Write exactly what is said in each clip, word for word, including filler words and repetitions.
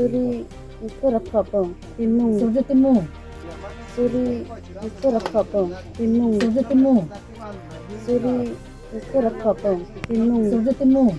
Suri ingkoi ra phongo, Timung. Surjya Timung. Suri ingkoi ra phongo, Timung. Surjya Timung. Suri ingkoi ra phongo, Timung. Surjya Timung.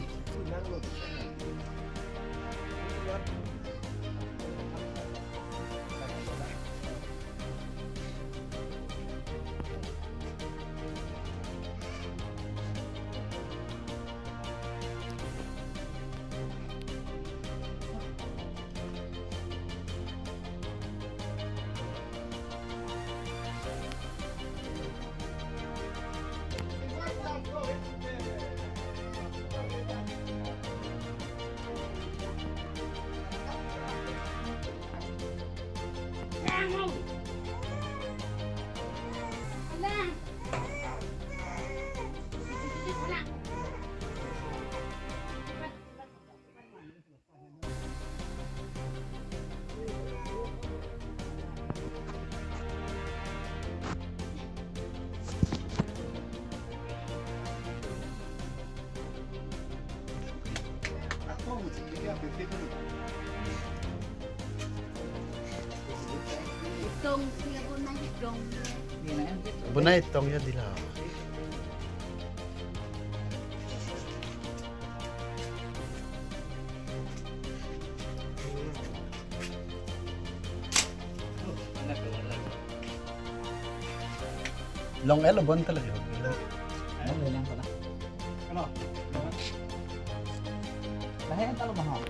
Bonai tong ya dila. Long elo bon tala jo. Long le lang pala. Ano? Lahe talo maha.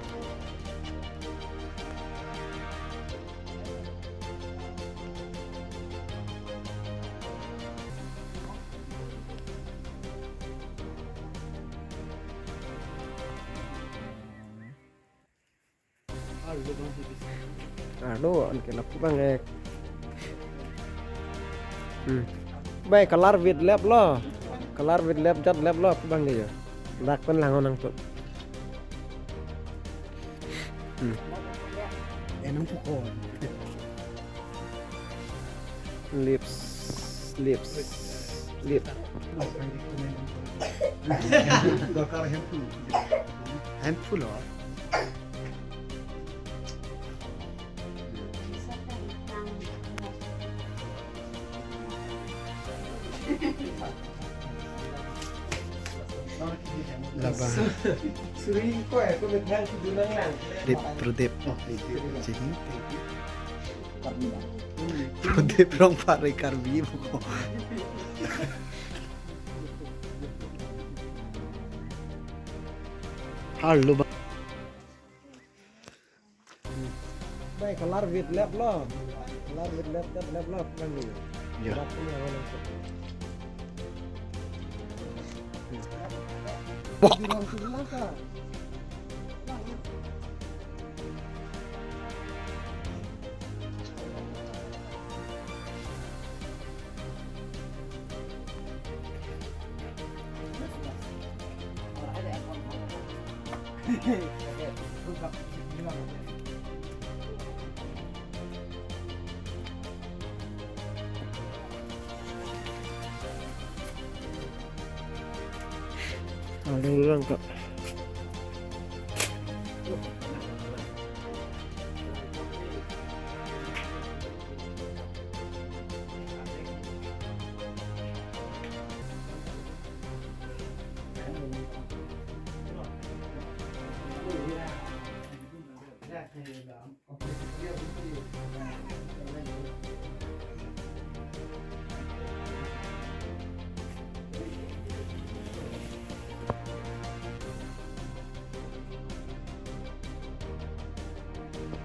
Arlo, anke lapu bang ek. Hmm. Bai color with lab lo. Color with lab jat lab lo, lapu bang ke jo. Dak pen lang nang tu. Hmm. Enang pukon. Lips, lips, lip. Dokar handful. Handful, oh. Laba. Suri ko ya, ko methang si dunang lang. Dip, Pradip. Oh, thank you. Jini. Thank you. Pradip Rongphar Karbi buko. Arlo ba. Bai color with lab lo. Color with lab, lab, lab lo, kan ni. Ya. Lab ni awal itu. Wah. Di ruang sebelah kah? Ada orang kak.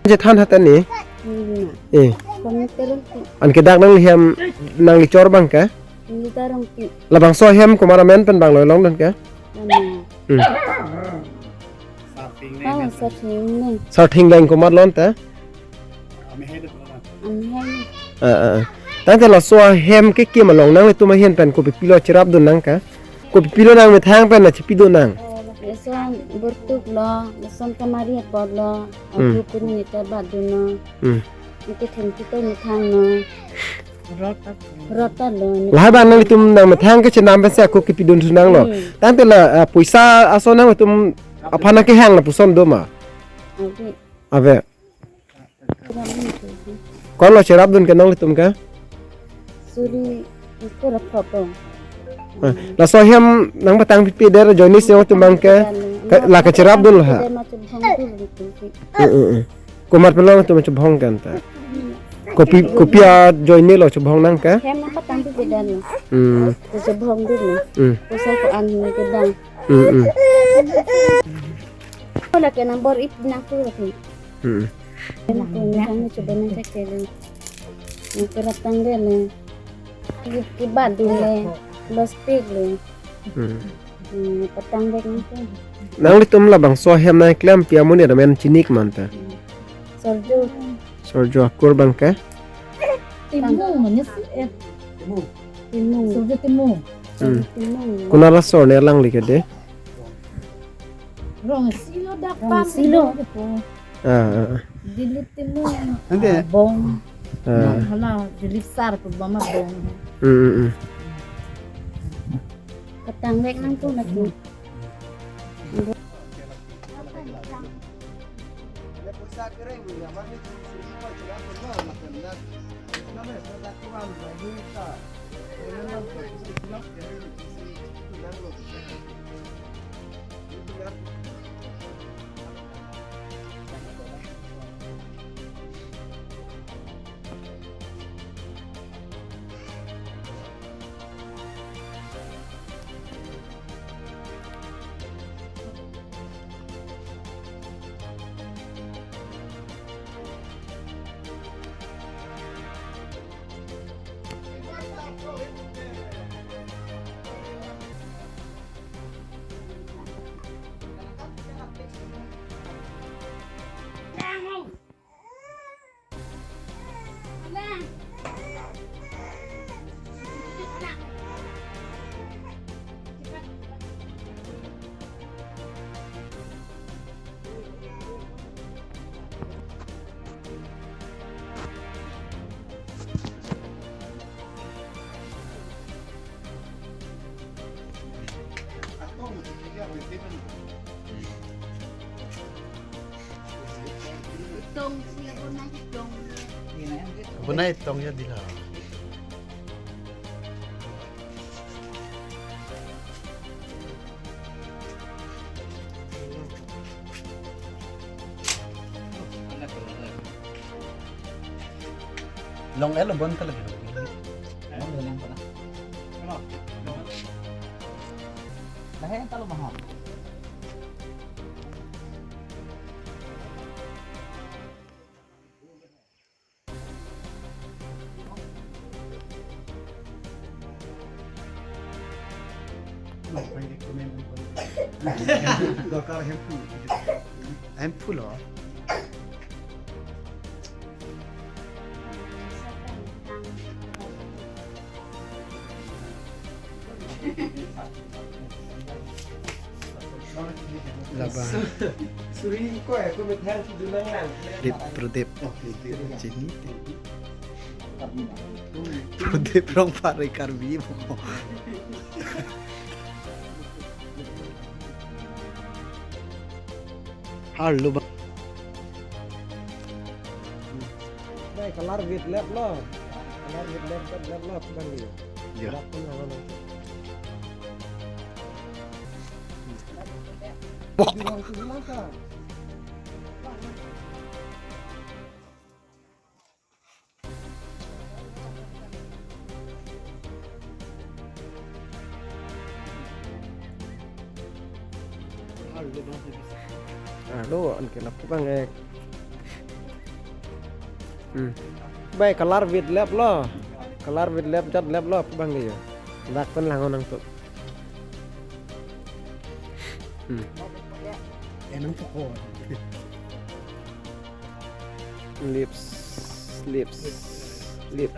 Je than hatan ni? Hmm. Eh. Kami terus tu. Anke dak nangli hem nangli chor bang ke? Nangli tarong ti. Labangso hem komat amen pen bang loi longdun ke? Lama. Hmm. Ah, Sarthing ne. Sarthing Leng komat lon te? Ami hai de pura. Ami hai. Ah, ah, ah. Tangte laso ahem kekim along nanglitum ahin pen kopi pilo cherapdun nang ke? Kopi pilo nangmethang pen nangchepidun nang? Lason burtuk lo, lason kamari apot lo, hmm, abu pun nita badun lo. Hmm. Nita thengpi to methang lo. Rota lo. Lahai abang nanglitum nangmethang kechenam pensi ako kepidun thu nang lo. Hmm. Tangte la, ah, poisa ason nangtum aphan nangkehang lapuson do ma? Ave. Ave. Ko-an lo cherapdun ke nanglitum ke? Suri, iko ra photo. Ah, laso ahem nangpatang pipe der joine si atum abang ke, ke, la kacherapdun lo ha. Pipe der ma chubhong dur nelitum ke. Eh, eh, eh. Komat pen lo nangtum chubhong ke anta? Kopi, kopi ajoine lo chubhong nang ke? Hem nangpatang pipe der lo. Hmm. Ke chubhong dur lo. Hmm. Kusai ko-an ni kedang. Hmm, hmm. Ko la ke nang bor-i nangtum lagi. Hmm. Nangtum nang kami coba nang cek dulu. Nang kerap tanggal le. Ki, ki badu le. Lospik le. Hmm. Hmm, patang bek nangtum. Nanglitum labangso ahem nangklempi amonit amen chini ma anta? Hmm. Sorjo. Sorjo akur abang ke? Timung, manis, eh. Timung. Timung. Sorjo Timung. Hmm. Sorjo Timung. Konat asor ne alangli ke de? Rong Silo dak Rong pam Silo. Timung ke po. Ah, ah, ah. Dilip Timung. Ante. Ah, Bong. Ah. Hala, Dilip Sar po bama Bong. Hmm, hmm, hmm. Patang bek nangtum lagi. Tong, bonai tong. Bonai tong ya dila. Long elo bon ta lagi. Long elo pala. Lahai talo mahal. Handful ho. Laba. Suri ko ko methang si dunang lang. Dip Pradip. Chini. Pradip Rongphar Karbi mo. Harlo ba. Bai, color wet lap lo. Color wet lap, lap, lap, lap, kan dia. Ya. Lap pun lawan nanti. Wah. Di ruang sini langka. Alo, anke lapu abang ek. Hmm. Bai, color wet lap lo. Color wet lap jat lap lo, lapu abang ke yo. Dak pen lang nangtum. Hmm. Enang pokok. Lips, lips, lip.